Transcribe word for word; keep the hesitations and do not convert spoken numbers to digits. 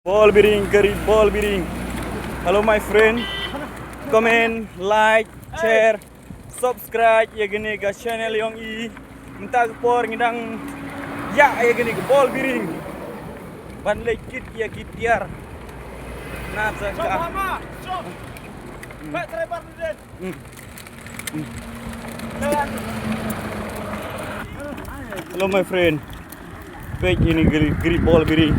Ball bearing, gari ball bearing. Hello my friend. Comment, like, share, subscribe ïa kane ka channel jong i. Mynta ka por ngi dang ïa ïa kane ka ball bearing ban leit kit ïa ki tiar. Na sa ka. Hmm. Hello my friend. Peit ïa kane gari, gari ball bearing.